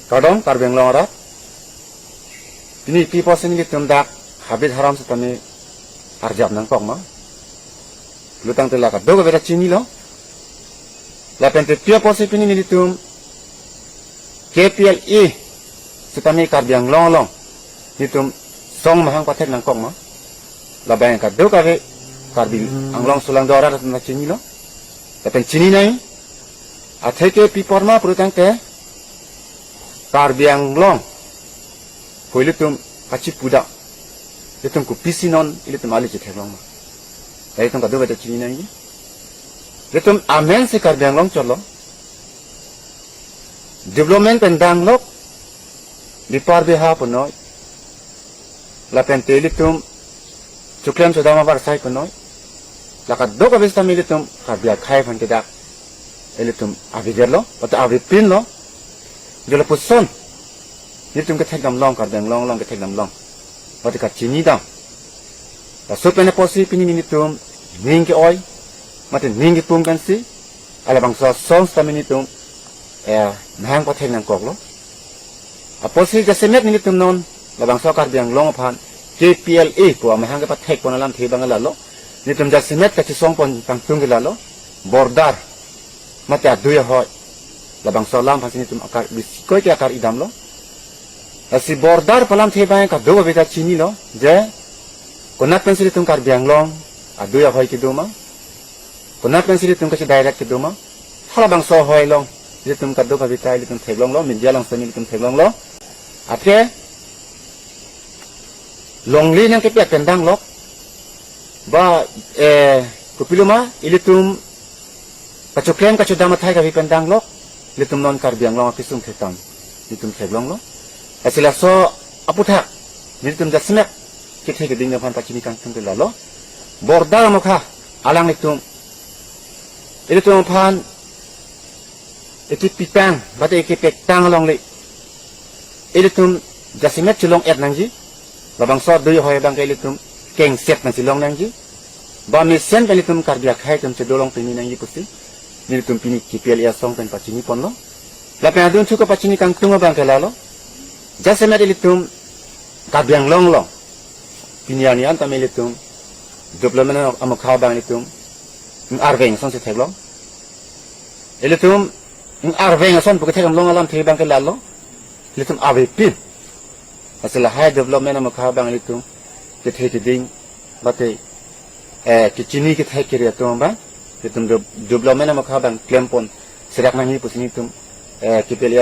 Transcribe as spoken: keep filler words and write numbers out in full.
Kardom Karbi Anglong arat. Pini pi apotsi nelitum dak habit haram setame arjap nangkok ma? Lutang tela kadokave ta chinilo. Lapen te pi apotsi pini nelitum K P L A setame Karbi Anglong along nelitum song mahang pathek nangkok ma? Labang kadokave Karbi Anglong sulangdo arat ta chinilo. Lapen chini nai. Atheke pi apot ma pulotangte Karbi Anglong ko ilitum kachipuda, ilitum kopisi non ilitum ali chetheklong ma? Ilitum kadokave ta chini nangji. Ilitum amen si Karbi Anglong cholo. Development pen danglok, bipar biha punoi. Lapen te ilitum choklem chodam abar sai punoi. La kadokave setame ilitum Karbi akhei aphan ke dak ilitum abigerlo, atau abipinlo. Jolo puson nelitum kethekdam long, Karbi Anglong along kethekdam long, mate kachini dam. Laso pen apotsi pini nelitum ning ke-oi, mate ning kepung pensi, labangso asong setame nelitum, eh, mahang pathek nangkoklo. Apotsi jasemet nelitum non labangso Karbi Anglong aphan K P L A pu amahang kepathek pon alamthe abang lalo. Nelitum jasemet kachesong pon kangtung ke lalo. Border mate adui ahoi, labangso alam aphansi nelitum akar bisi koi ke akar idamlo. Lasi border pu alamthe abang kadokave ta chinilo, je konat pensi ilitum Karbi Anglong adui ahoi kedo ma, konat pensi ilitum kachedirect kedo ma. Halabangso ahoi along ilitum kadokave ta ilitum theklonglo, media along setame ilitum theklonglo. Athe longle nangkepet pen danglok, ba, eh, kopilo ma, ilitum kachoklem kachodam athai kave pen danglok, ilitum non Karbi Anglong akesung thektan ilitum theklonglo. Lasi laso aputhak nelitum jasemet kethe keding aphan pachini kangtung ke lalo. Border amokha alanglitum, ilitum aphan ekepitang mate ekepektang alongle ilitum jasemet chelong-et nangji. Labangso adui ahoi abang ke ilitum kengset nangchelong nangji. Ba mesen pen ilitum Karbi akhei atum chedolong pini nangji pusi nelitum pini K P L A asong pen pachini ponlo. Lapen adun thu kapachini kangtung abang ke lalo. Jasemet ilitum Karbi Anglong along pini arni an tame ilitum development amokha abang ilitum arveng asonsi theklong. Ilitum arveng ason pu kethekdam long alamthe abang ke lalo. Ilitum avepin. Lasi lahai development amokha abang ilitum kethe keding mate, eh, kechini kethek kere atum abang ilitum de-, development amokha abang klem pon serak nangji pusi nelitum, eh, K P L A